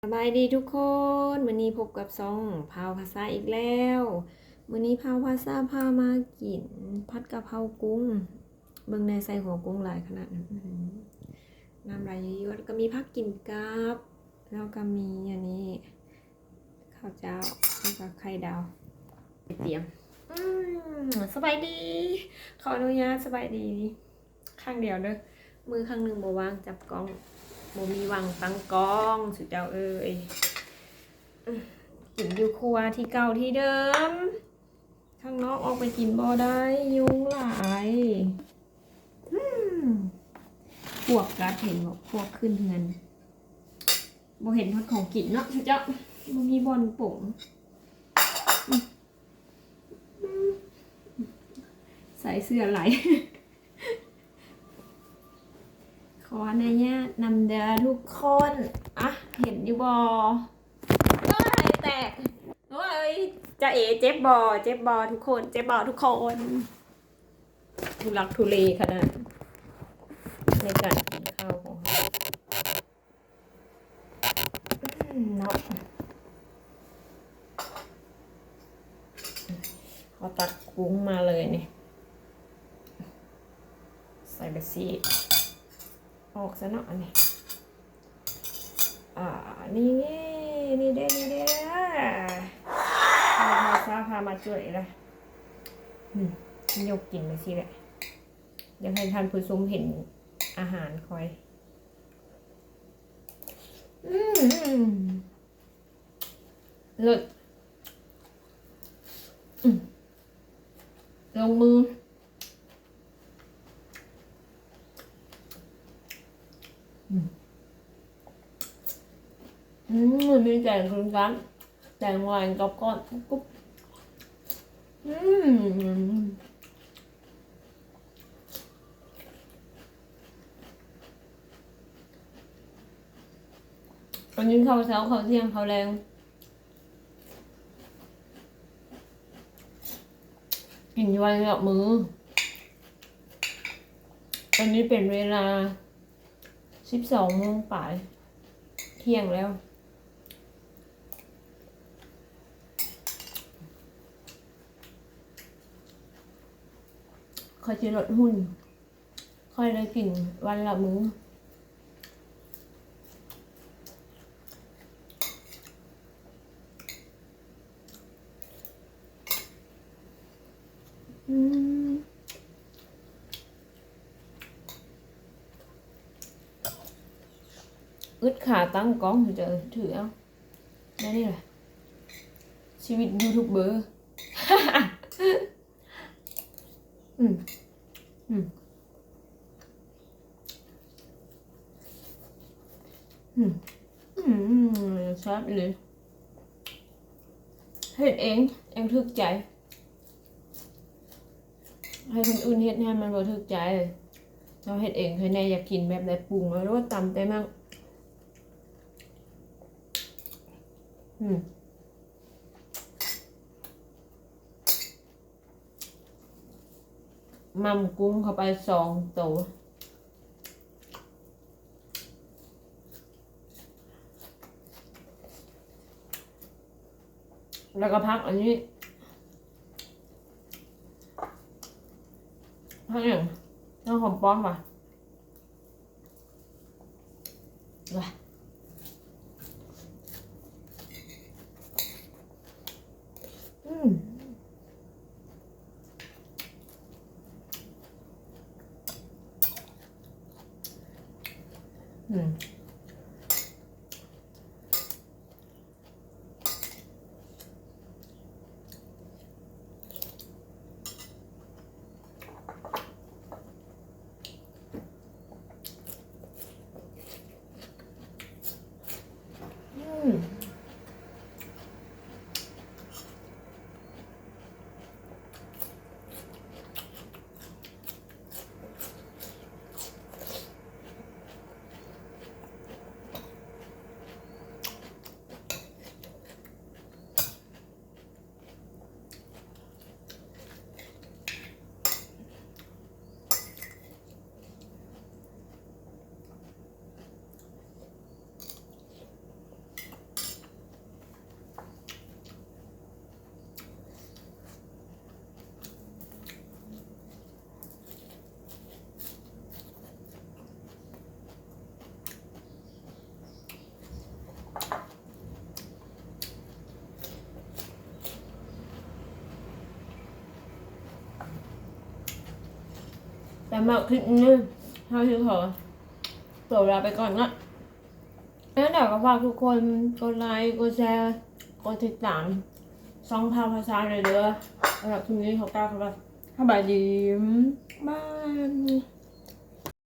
ສະບາຍດີທຸກຄົນ, ມື້ນີ້ພົບກັບຊ່ອງພາວພາສາອີກແລ້ວ. ມື້ນີ້ພາວພາສາພາມາກິນຜັດກະເພົາກຸ້ງ. ເບິ່ງແດ່ ໃສ່ຫົວກຸ້ງຫຼາຍຂະໜາດນັ້ນ. ອື ນ້ຳລາຍຍວດໆ. ແລ້ວກໍມີຜັກກິນກັບ, ແລ້ວກໍມີອັນນີ້ ເຂົ້າເຈົ້າ ແລ້ວກໍໄຂ່ດາວ. ໄປຕຽມ. ອືມ ສະບາຍດີ. ຂໍອະນຸຍາດສະບາຍດີ. ຄັ້ງດຽວເດີ້ ມື້ຄັ້ງໜຶ່ງບໍ່ວ່າງຈັບກ້ອງ, ບໍ່ມີຫວັງຕັ້ງກ້ອງ ສຸເຈົ້າເອີຍ. ກິນຢູ່ຄົວທີ່ເກົ່າທີ່ເດີມ, ຂ້າງນອກອອກໄປກິນບໍ່ໄດ້, ຍຸງຫຼາຍ. ອືມ ປວກກັດ ເຫັນບໍ່? ປວກຂຶ້ນເຮືອນ. ບໍ່ເຫັນຮອດຂອງກິນເນາະ ເຈົ້າ, ບໍ່ມີບ່ອນປົງ. ໃສ່ເສື້ອໄຫຼ. ຂໍອະນຸຍາດນຳເດີທຸກຄົນ. ອະ ເຫັນຢູ່ບໍ່? ເອີຍ ແຕກ. ໂອ້ຍ ຈາເອ ເຈັບບໍ່? ເຈັບບໍ່ທຸກຄົນ? ເຈັບບໍ່ທຸກຄົນ? ທຸລັກທຸເລຂະໜາດ ໃນການກິນເຂົ້າຂອງເຮົາ. ອືມ ເນາະ ເຮົາຕັກກຸ້ງມາເລີຍນີ້ ໃສ່ໃບຊີອອກຊະເນາະ ອັນນີ້. ອາ ນີ້ ນີ້ເດ້ ນີ້ເດ້ ພາສາພາມາຊ່ວຍລະ. ອືມ ຍົກກິນຈັ່ງຊີ້ແຫຼະ, ຢາກໃຫ້ທ່ານຜູ້ຊົມເຫັນອາຫານຂ້ອຍ. ອືມ ເລີດ. ອືມ ລົງມື. ອືມ ອືມ ມີແກງຄືກັນ, ແກງຫວານກັບກ້ອນ. ອືມ ອັນນີ້ເຂົ້າເຊົ້າ ເຂົ້າທ່ຽງ ເຂົ້າແລງ ກິນຢູ່ວັນລະມື້. ຕອນນີ້ເປັນເວລາສິບສອງໂມງປາຍ, ທ່ຽງແລ້ວ. ຂ້ອຍຊິລົດຫຸ່ນ. ຂ້ອຍໄດ້ກິນວັນລະມື້. ອືມ ອຶດຂາຕັ້ງກ້ອງ ຈະຖືເອົາ ແນວນີ້ແຫຼະ ຊີວິດຢູທູບເບີ. ອືມ ອືມ ອືມ ອືມ ແຊບອີ່ຫຼີ. ເຮັດເອງ ເອງຖືກໃຈ, ໃຫ້ຄົນອື່ນເຮັດໃຫ້ມັນບໍ່ຖືກໃຈ. ເຮົາເຮັດເອງ ໃຜແດ່ຢາກກິນແບບໃດ ປຸງເອົາໂລດ ຕຳແຕ່ໝາກ. ອືມ ໝ່ຳກຸ້ງເຂົ້າໄປສອງໂຕ ແລ້ວກໍຜັກອັນນີ້ ຜັກຫຍັງ? ຜັກຫອມປ້ອມຫວາ? ອືມ ອືມ. ອືມ. ອື ສຳລັບຄລິບນີ້ ເຮົາຊິຂໍຕົວລາໄປກ່ອນເນາະ. ແລ້ວກໍຝາກທຸກຄົນກົດໄລ ກົດແຊ ກົດຕິດຕາມຊ່ອງພາວພາຊາເດີ. ສຳລັບຄລິບນີ້ຂໍກ່າວຄຳວ່າ ສະບາຍດີ ບາຍ.